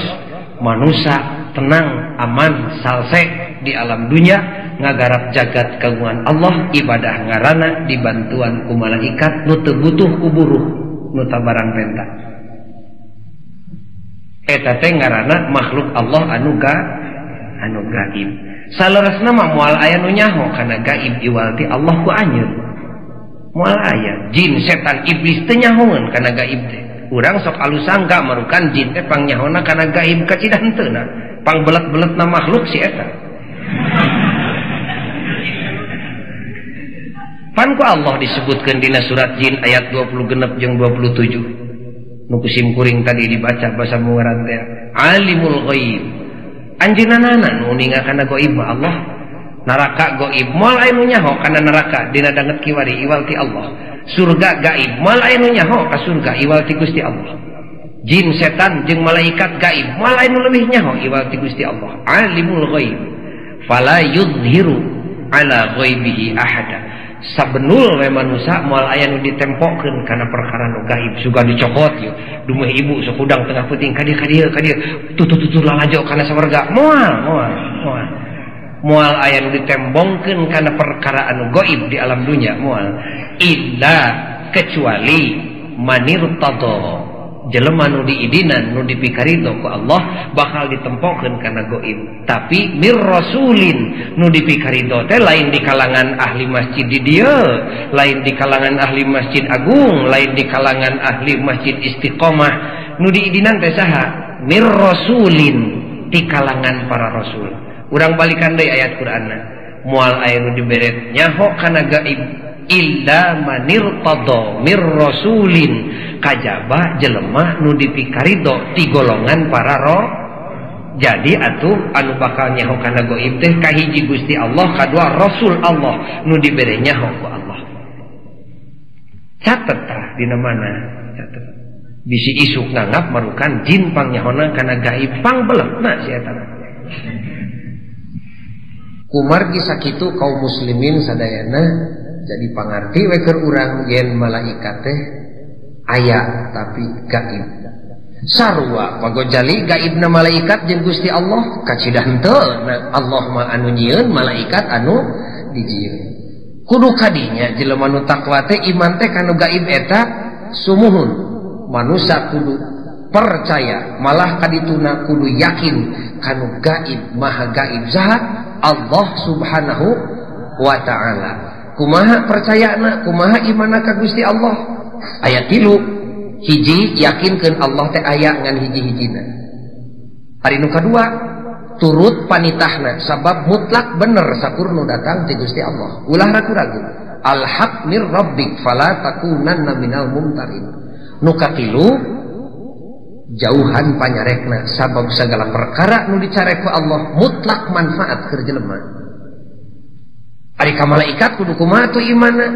manusia tenang, aman, salse di alam dunia ngagarap jagat kagungan Allah, ibadah ngarana dibantuan ku malaikat nu teu butuh ku buruh nu tabarang penta. Eta teh ngaranna makhluk Allah anu anu gaib. Saleresna mah moal aya nu nyaho kana gaib iwal ti Allah ku anjeun. Moal aya jin setan iblis teu nyahoeun kana gaib teh. Urang sok alus sangka marukan jin teh pangnyahona kana gaib kacida henteu na. Pangbelet-beletna makhluk si eta. Pan ku Allah disebutkeun dina surat jin ayat 26 jeung 27. Nu ku simkuring tadi dibaca basa mungaran teh alimul ghaib. Anjeunna nu ninga kana gaib mah Allah. Neraka gaib moal aya nu nyaho kana neraka dina danget kiwari iwal ti Allah. Surga gaib moal aya nu nyaho ka surga iwal ti Gusti Allah. Jin setan jeung malaikat gaib moal aya nu leuwih nyaho iwal ti Gusti Allah. Alimul ghaib fala yudhiru ala ghaibihi ahada. Sabenul we manusia moal aya nu ditempokeun kana perkara nu gaib suga dicokot yeuh dumeh ibu sok hudang tengah peuting ka dieu ka dieu ka dieu tutup lalajo kana sawarga moal moal moal moal aya nu ditembongkeun kana perkara anu gaib di alam dunia moal illa kecuali manirtadha jelema nu diidinan nu dipikarido ku Allah bakal ditempokeun kana gaib. Tapi mir rasulin nu dipikarido teh lain di kalangan ahli masjid di dieu, lain di kalangan ahli masjid agung, lain di kalangan ahli masjid istiqomah. Nu diidinan teh saha? Mir rasulin, di kalangan para rasul. Urang balikan deui ayat Qur'anna. Moal aya nu diberet nyaho kana gaib illa manirtadha mir rasulin, kajaba jelema nu dipikarido ti golongan para roh. Jadi atuh anu bakal nyaho kana gaib teh kahiji Gusti Allah, kadua Rasul Allah nu dibere nyaho ku Allah. Catet tah dina mana? Catet. Bisi isuk nganggap marukan jin pangnyahonan kana gaib pangbeletna si eta. Kumargi sakitu kaum muslimin sadayana jadi pangarti we keur urang yen malaikat teh aya tapi gaib. Sarua pagojali gaibna malaikat jeung Gusti Allah kacida henteu Allah mah anu nyieun malaikat anu dijieun. Kudu kadinya jelema nu takwa teh iman teh kanu gaib eta sumuhun. Manusia kudu percaya malah kadituna kudu yakin kanu gaib maha gaib saha Allah subhanahu wa ta'ala. Kumaha percayana, kumaha imana ka Gusti Allah. Ayat 3 hiji yakinkeun Allah teh aya ngan hiji-hijina. Ari nu kadua turut panitahna sabab mutlak bener sakurnu datang ti Gusti Allah. Ulah ragu-ragu. Al haq mir rabbik fala takunanna minal mumtarin. Nu katilu jauhan panyarekna sabab segala perkara nu dicarek ku Allah mutlak manfaat keur jelema. Ari ka malaikat kudu kumaha tuh imanna?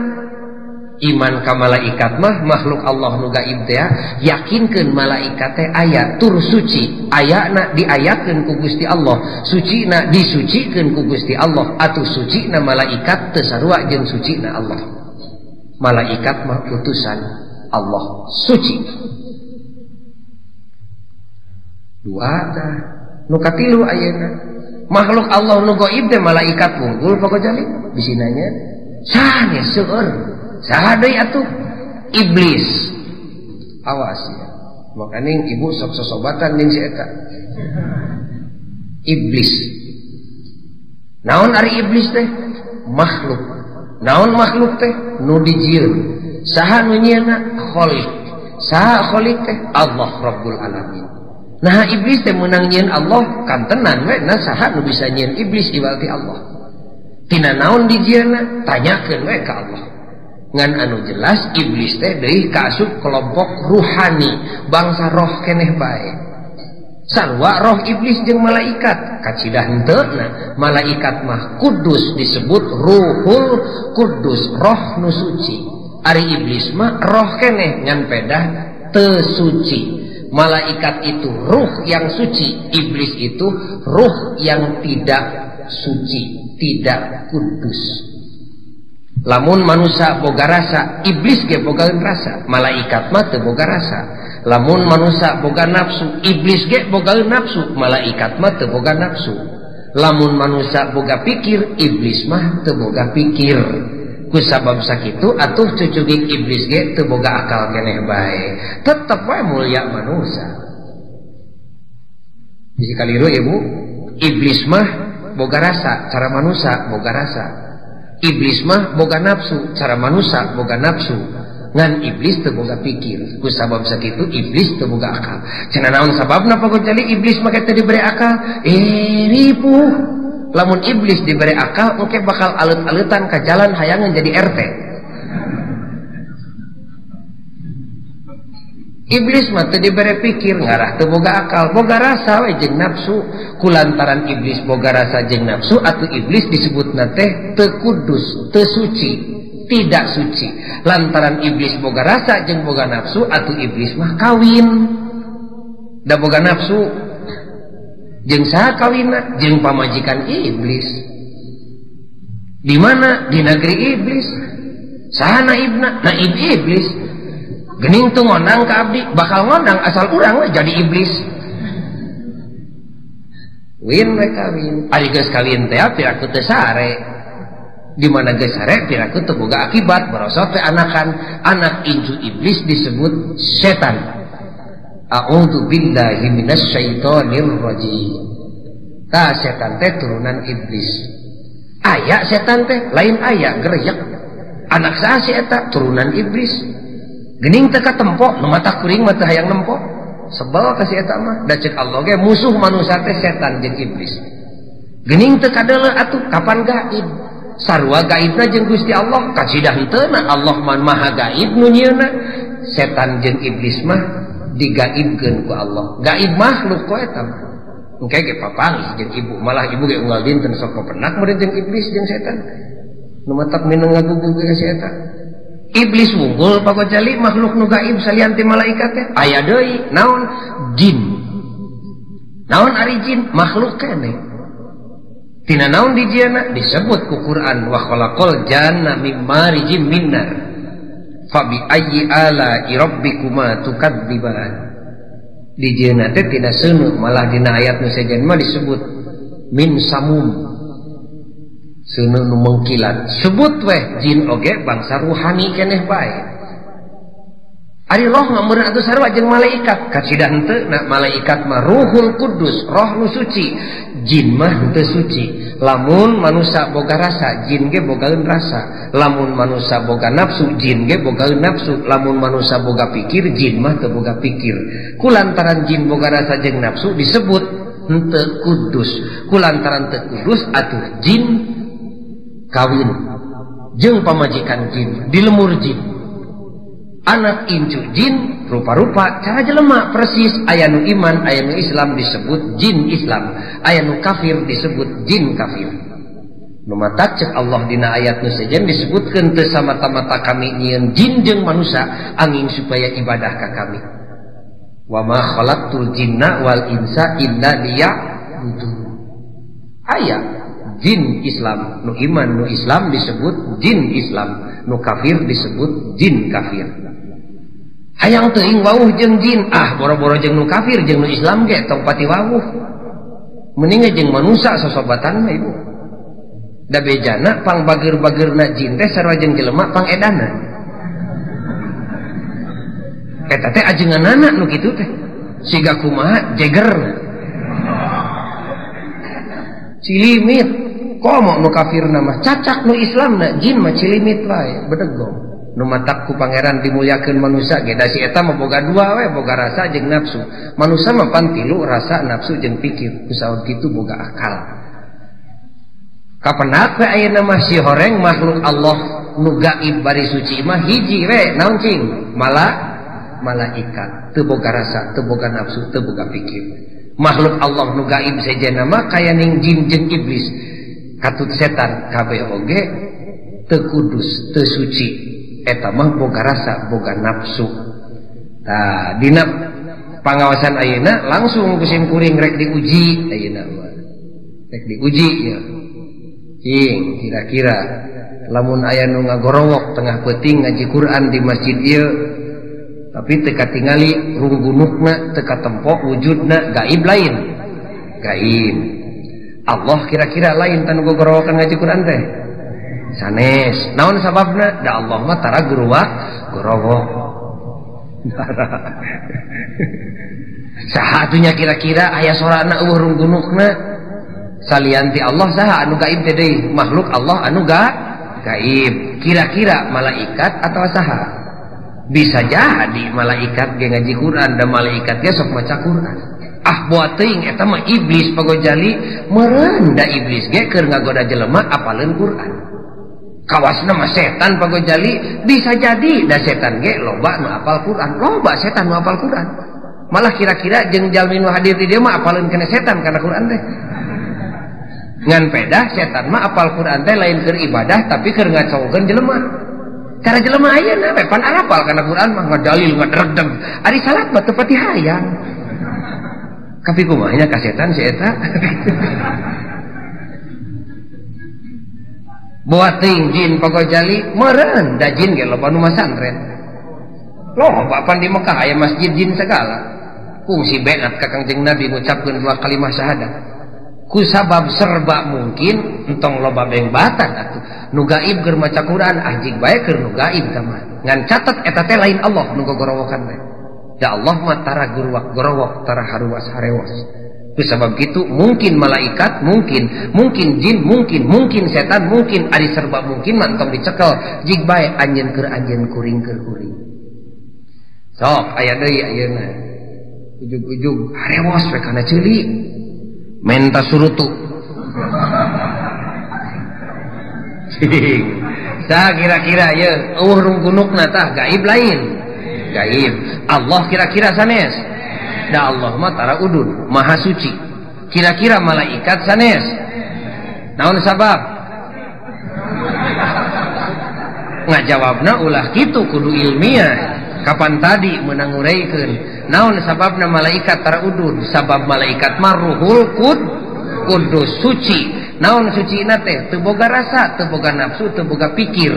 Iman ka malaikat mah makhluk Allah nu gaib teh yakinkeun malaikat teh aya tur suci, ayana diayakeun ku Gusti Allah, sucina disucikeun ku Gusti Allah, atuh sucina malaikat teu sarua jeung sucina Allah. Malaikat mah utusan Allah suci. Dua tah. Nu katilu ayeuna. Makhluk Allah nu gaib teh malaikat wungkul Pak Gojali bisi nanya. Saha seueur? Saha deui atuh? Iblis. Awas ya. Makaning ibu sok sosobatan jeung si eta. Iblis. Naon ari iblis teh? Makhluk. Naon makhluk teh? Nu dijieun. Saha nu nyieunna? Khalik. Saha khalik teh? Allah Rabbul Alamin. Nah iblis teh meunang nyieun Allah kantenan we, nah saha nu bisa nyieun iblis iwal ti Allah. Tina naon dijieunna? Tanyakeun we ka Allah. Ngan anu jelas iblis teh deui kaasup kelompok ruhani, bangsa roh keneh bae. Sarua roh iblis jeung malaikat, kacidah henteu na malaikat mah kudus disebut ruhul kudus, roh nu suci. Ari iblis mah roh keneh ngan pedah teu suci. Malaikat itu ruh yang suci, iblis itu ruh yang tidak suci, tidak kudus. Lamun manusia boga rasa, iblis ge boga rasa, malaikat mah teu boga rasa. Lamun manusia boga nafsu, iblis ge boga nafsu, malaikat mah teu boga nafsu. Lamun manusia boga pikir, iblis mah teu boga pikir. Ku sabab sakitu atuh cucugik iblis ge teu boga akal keneh bae. Tetep wae mulia manusia. Bisi kaliru ibu, iblis mah boga rasa, cara manusia boga rasa. Iblis mah boga nafsu, cara manusia boga nafsu. Ngan iblis teu boga pikir. Ku sabab sakitu iblis teu boga akal. Cenah naon sababna Pak Gojali iblis mah teu dibere akal? Ripuh. Lamun iblis dibere akal engke bakal alet-aletan ka jalan hayangan jadi RT. Iblis mah teu dibere pikir, ngarah teu boga akal, boga rasa we jeung nafsu. Kulantaran iblis boga rasa jeung nafsu atuh iblis disebutna teh teu kudus, teu suci, tidak suci. Lantaran iblis boga rasa jeung boga nafsu atuh iblis mah kawin. Da boga nafsu jeung saha kawinna? Jeung pamajikan iblis. Di mana? Di negeri iblis. Saha naibna? Naib iblis. Gening tuh ngondang ke abdi, bakal ngondang asal urang we jadi iblis. Win we kawin. Ari geus kawin teh piraku teu sare. Di mana geus sare piraku teu boga akibat, barosot teh anakan. Anak incu iblis disebut setan. A'udzu billahi minasyaitonir rajim. Tah setan teh turunan iblis. Aya setan teh lain aya gerejek. Anak saha si eta turunan iblis. Gening teu katempo, nu mata kuring mah teu hayang nempo. Sebel ka si eta mah. Da ceuk Allah ge musuh manusia teh setan jeung iblis. Gening teu kadeuleu atuh kapan gaib. Sarua gaibna jeung Gusti Allah, kacidah henteu na Allah mah maha gaib nu nyieunna. Setan jeung iblis mah digaibkeun ku Allah. Gaib makhluk ku eta mah. Engke ge papanggih jeung ibu, malah ibu ge unggal dinten sok papenak meureun jeung iblis jeung setan. Nu matak mineng ngagugug ka si eta. Iblis wunggul Pak Gojali makhluk nu gaib salian ti malaikat teh. Aya deui naon? Jin. Naon ari jin? Makhluk keneh. Tina naon dijieunna? Disebut ku Quran wa khalaqal janna mim marijim min nar. Fa bi ayyi ala rabbikuma tukadziban. Dijieunna teh tina seuneu, malah dina ayat nu sejen mah disebut min samum. Seuneu nu mengkilat. Sebut weh jin oge bangsa ruhani keneh bae. Ari roh mah meureun atuh sarua jeung malaikat. Kacidah henteu na malaikat mah ruhul kudus, roh nu suci. Jin mah henteu suci. Lamun manusia boga rasa, jin ge bogaeun rasa. Lamun manusia boga nafsu, jin ge bogaeun nafsu. Lamun manusia boga pikir, jin mah teu boga pikir. Kulantaran jin boga rasa jeung nafsu disebut henteu kudus. Kulantaran teu kudus atuh jin kawin jeung pamajikan jin, di lemur jin. Anak incu jin rupa-rupa cara jelema persis. Aya nu iman, aya nu Islam disebut jin Islam, aya nu kafir disebut jin kafir. Nu matak ceuk Allah dina ayat nu sejen disebutkeun teu samata-mata kami nyieun jin jeung manusia angin supaya ibadah ka kami. Wa ma khalaqtul jinna wal insa illa liya'budun. Aya jin Islam, nu iman nu Islam disebut jin Islam, nu kafir disebut jin kafir. Hayang teuing wawuh jeung jin, ah boro-boro jeung nu kafir jeung nu Islam ge tong pati wawuh. Mending jeung manusia sosobatan mah ibu. Da bejana pang bager-bagerna jin teh sarua jeung jelema pang edana. Eta teh ajenganana nu kitu teh. Siga kumaha jegerna. Cilimit komo nu kafirna mah cacak nu Islamna jin mah cilimit wae bedegong. Nu matak ku pangeran dimuliakeun manusia ge da si eta mah boga dua we, boga rasa jeung nafsu. Manusia mah pan tilu rasa, nafsu jeung pikir. Kusaur kitu boga akal. Kapenak we ayeuna mah si horeng makhluk Allah nu gaib bari suci mah hiji we naon cing? Malaikat teu boga rasa, teu boga nafsu, teu boga pikir. Makhluk Allah nu gaib sejenna mah kaya ning jin jeung iblis. Katut setan kabeh oge teu kudus, teu suci. Eta mah boga rasa, boga nafsu. Tah dina pangawasan ayeuna langsung ku sim kuring rek diuji ayeuna mah. Rek diuji ya. Cing kira-kira lamun aya nu ngagorowok tengah peuting ngaji Quran di masjid ieu tapi teu katingali runggunukna, teu katempo wujudna, gaib lain. Gaib. Allah kira-kira lain tanu gogorowokan ngaji Quran teh. Sanes. Naon sababna? Da Allah mah tara guruwak gorowok. Saha atunya kira-kira aya sorana eueuh runggunukna? Salian ti Allah saha anu gaib teh deui? Makhluk Allah anu gaib. Kira-kira malaikat atau saha? Bisa jadi malaikat ge ngaji Quran da malaikat ge sok maca Quran. Ah boa teuing eta mah iblis pagojali meureun da iblis ge keur ngagoda jelema apaleun Quran. Kawasna mah setan pagojali bisa jadi da setan ge loba nu apal Quran, loba setan nu apal Quran. Malah kira-kira jeung jalmi nu hadir di dieu mah apaleun kana setan kana Quran teh. Ngan pedah setan mah apal Quran teh lain keur ibadah tapi keur ngacokeun jelema. Cara jelema ayeuna we pan arapal kana Quran mah ngadalil ngadredeg. Ari salat mah teu pati hayang. Tapi kumaha nya ka setan si eta. Boa teuing jin pagojali meureun da jin ge loba nu masantren. Loba pan di Mekah aya masjid jin segala. Kungsi beat ka Kangjeng Nabi ngucapkeun dua kalimah syahadat. Ku sabab serba mungkin entong loba bengbatan atuh. Nu gaib keur maca Quran anjing bae keur nu gaib tah mah. Ngan catet eta teh lain Allah nu gogorowokan teh. Da Allah mah tara guruwak gorowok, tara haruas harewas. Ku sabab kitu mungkin malaikat, mungkin, mungkin jin, mungkin, mungkin setan, mungkin ari serba mungkin mah entong dicekel jig bae anjeun keur anjeun kuring keur kuring. Sok aya deui ayeuna. Ujug-ujug harewas we kana ceuli. Menta surutu. Sa kira-kira ye eueuh runggunukna tah gaib lain. Gaib. Allah kira-kira sanes. Da Allah mah tara udun, maha suci. Kira-kira malaikat sanes. Naon sabab? Ngajawabna ulah kitu kudu ilmiah. Kapan tadi meunang ngureukeun? Naon sababna malaikat tara udun? Sabab malaikat mah ruhul kudus suci. Naon sucina teh? Teu boga rasa, teu boga nafsu, teu boga pikir.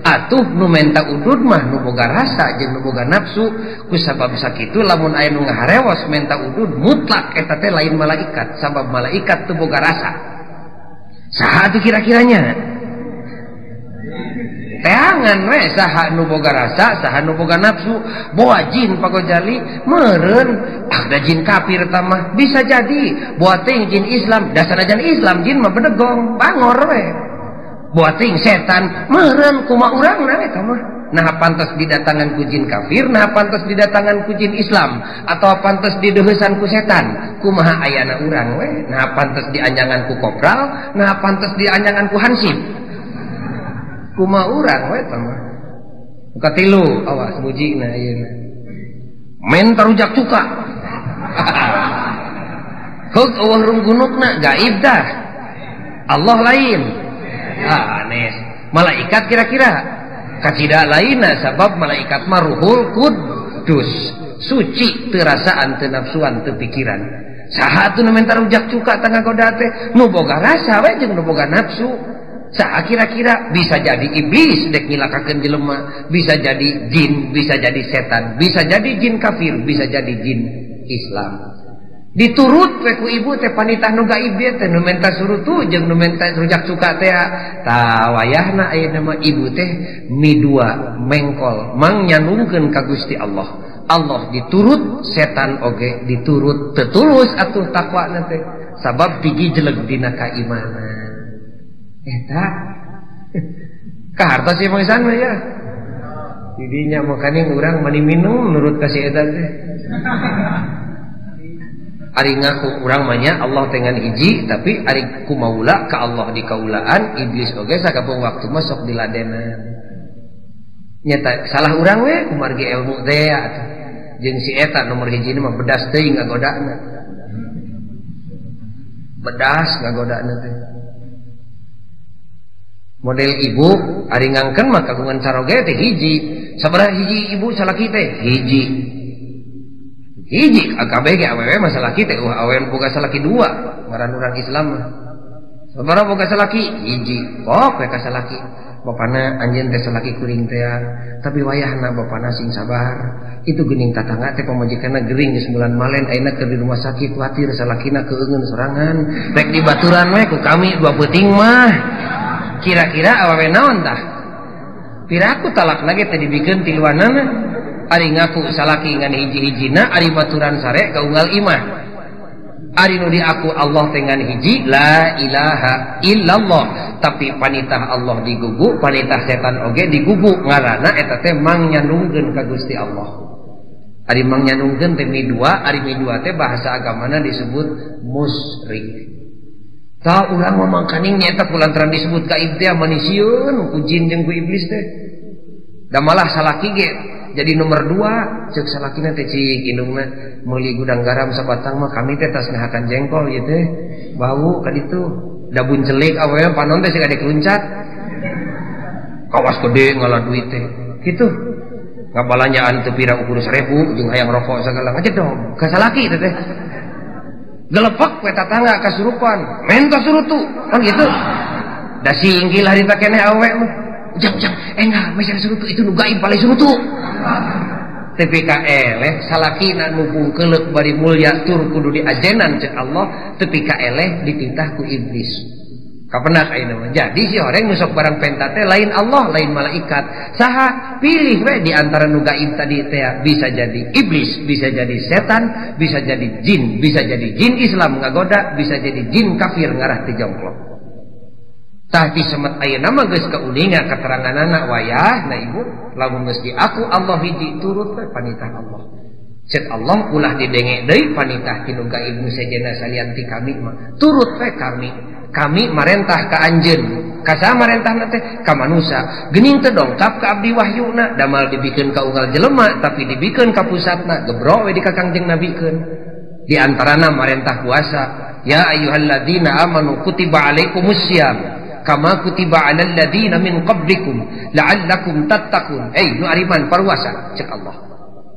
Atuh nu menta udud mah nu boga rasa jeung nu boga nafsu. Ku sabab sakitu lamun aya nu ngaharewas menta udud mutlak eta teh lain malaikat, sabab malaikat teu boga rasa. Saha atuh kira-kiranya? Teangan we saha nu boga rasa, saha nu boga nafsu. Boa jin pagojali meureun, ah da jin kafir tah mah bisa jadi. Boa teuing jin Islam, da sanajan Islam jin mah bedegong, bangor we. Boa teuing setan meureun kumaha urangna eta mah. Nah pantas didatangan ku jin kafir, nah pantas didatangan ku jin Islam, atau pantas dideuheusan ku setan, kumaha ayana urang we. Nah pantas dianjangan ku kopral, nah pantas dianjangan ku hansip. Kumaha urang we eta mah. Katilu awas mujina ayeuna. Men tarujak cuka. Heug eueuh runggunukna gaib dah. Allah lain. Ah anes. Malaikat kira-kira kacida lainna sabab malaikat mah ruhul kudus, suci teu rasaan, teu nafsuan, teu pikiran. Saha atuh nu menta rujak cuka tangga goda teh? Nu boga rasa we jeung nu boga nafsu. Saha kira-kira bisa jadi iblis dek nyilakakeun jelema, bisa jadi jin, bisa jadi setan, bisa jadi jin kafir, bisa jadi jin Islam. Diturut we ku ibu teh panitah nu gaib teh nu menta surutu jeung nu menta rujak cuka teh. Tah wayahna ayeuna mah ibu teh midua mengkol mang nyandungkeun ka Gusti Allah. Allah diturut, setan oge diturut, teu tulus atuh takwana teh sabab digijeleg dina kaimanan. Eta kahartos sih pangisan mah ya. Didinya makanya urang mani minum nurut ka si eta teh. Ari ngaku urang mah nya Allah teh ngan hiji, tapi ari kumaula ka Allah di kaulaan, iblis oge sakapeung waktu mah sok diladenan. Nyata salah urang we kumargi ilmu teh atuh. Jeung si eta nomor hiji mah bedas teuing ngagodana. Bedas ngagodana teh. Model ibu ari ngangkeun mah kagungan caroge teh hiji. Sabaraha hiji ibu salaki teh? Hiji. Hiji kabeh ge awewe mah salaki teh uh awewe boga salaki dua ngaran urang Islam mah. Sabaraha boga salaki? Hiji. Pok we ka salaki. Bapana anjeun teh salaki kuring teh, tapi wayahna bapana sing sabar. Itu geuning tatangga teh pamajikanna gering geus bulan malen ayeuna keur di rumah sakit kuatir salakina keungeun sorangan. Rek dibaturan we ku kami dua peuting mah. Kira-kira awewe naon tah? Piraku talakna ge teh dibikeun tiluanana. Ari ngaku salaki ngan hiji-hijina, ari baturan sare kaunggal imah. Ari nu diaku Allah teh ngan hiji, la ilaha illallah. Tapi panitah Allah digugu, panitah setan oge digugu. Ngaranna eta teh mang nyandungkeun ka Gusti Allah. Ari mang nyandungkeun teh midua, ari midua teh bahasa agamana disebut musyrik. Tah urang mah mangkaning nyaeta kulantaran disebut gaib teh manisieun ku jin jeung ku iblis teh. Da malah salaki ge jadi nomor dua, cek salakina teh cik indungna meuli gudang garam sabatang mah kami teh tas ngahakan jengkol ieu teh bau ka ditu da buncelik awewe panon teh siga dikeluncat. Kawas gede ngalah duit teh kitu. Ngabalanjaan teu pira ukur 1000 jeung hayang rokok sagala ngajedog ka salaki teh teh. Gelepek we tatangga kasurupan, menta surutu kan gitu. Da singgil harita keneh awewe mah. Ujang-ujang, enggak, meser surutu itu nu gaib paling surutu. Tepi ka eleh salakina nu bungkeuleuk bari mulya tur kudu diajenan cek Allah, tepi ka eleh dititah ku iblis. Kapenak ayeuna mah. Jadi si horeng nu sok barang penta teh lain Allah, lain malaikat. Saha pilih we di antara nu gaib tadi teh, bisa jadi iblis, bisa jadi setan, bisa jadi jin, bisa jadi jin Islam ngagoda, bisa jadi jin kafir ngarah ti jongklok. Tah disemet ayeuna mah geus kauninga keteranganana wayah na ibu lamun geus diaku Allah hiji turut we panitah Allah. Cek Allah ulah didenge deui panitah ti nu gaib nu sejenna salian ti kami mah. Turut we kami. Kami marentah ka anjeun. Ka saha marentahna teh? Ka manusa. Geuning teu dongkap ka abdi wahyuna, damal dibikeun ka unggal jelema tapi dibikeun ka pusatna, gebro we di ka Kangjeng Nabikeun. Di antarana marentah puasa, ya ayyuhalladzina amanu kutiba alaikumussyam kama kutiba alal ladzina min qablikum la'allakum tattaqun. Eh nu ariman paruasa cek Allah.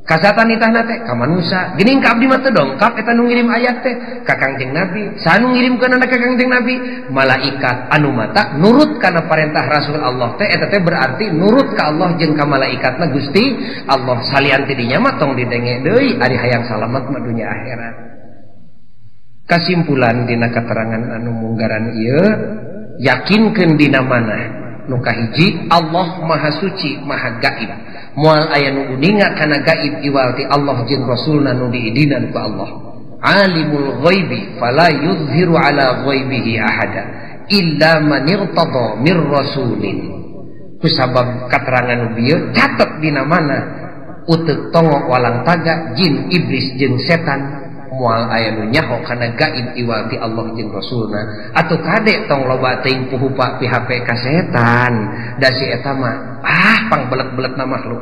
Kasatan nitahna teh ka manusa. Geuning ka abdi mah teu dongkap eta nu ngirim ayat teh ka Kangjeng Nabi. Saha nu ngirimkeunana ka Kangjeng Nabi? Malaikat anu matak nurut kana parentah Rasul Allah teh eta teh berarti nurut ka Allah jeung ka malaikatna Gusti Allah. Salian ti dinya mah tong didenge deui ari hayang salamet mah dunya akhirat. Kasimpulan dina katerangan anu munggaran ieu, yakinkeun dina mana nu kahiji Allah maha suci maha gaib, moal aya nu uninga kana gaib iwal ti Allah jeung Rasulna nu diidinan ku Allah. Alimul ghaibi fala yuzhiru ala ghaibihi ahada illa man irtada mir rasulin. Kusabab katerangan nu bieu catet dina mana uteuk tongo walang taga jin iblis jeung setan moal aya nu nyaho kana gaib iwal ti Allah jeung Rasulna. Atuh kade tong loba teuing puhupa PHP ka setan da si eta mah ah pangbelet-beletna makhluk.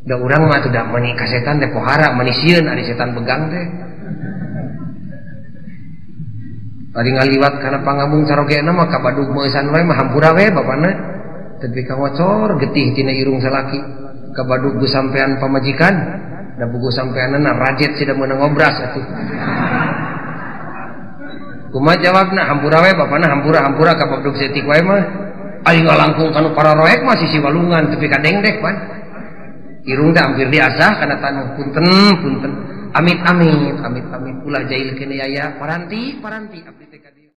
Da urang mah atuh da meuni ka setan teh pohara meuni sieun ari setan begang teh. Ari ngaliwat kana pangabung carogena mah ka badug meusan we mah hampura we bapana. Tepi ka ngocor getih tina irung salaki ka badug sampean pamajikan. Da buku sampeanana rajet sida meunang ngobras atuh. Kumaha jawabna hampura we bapana hampura hampura ka bablug setik wae mah. Aing ngalangkung kanu pararoek mah sisi walungan tepi ka dengdek pan. Irung teh hampir diasah kana tanuh punten punten. Amit amit amit amit ulah jailkeun yaya paranti paranti abdi teh.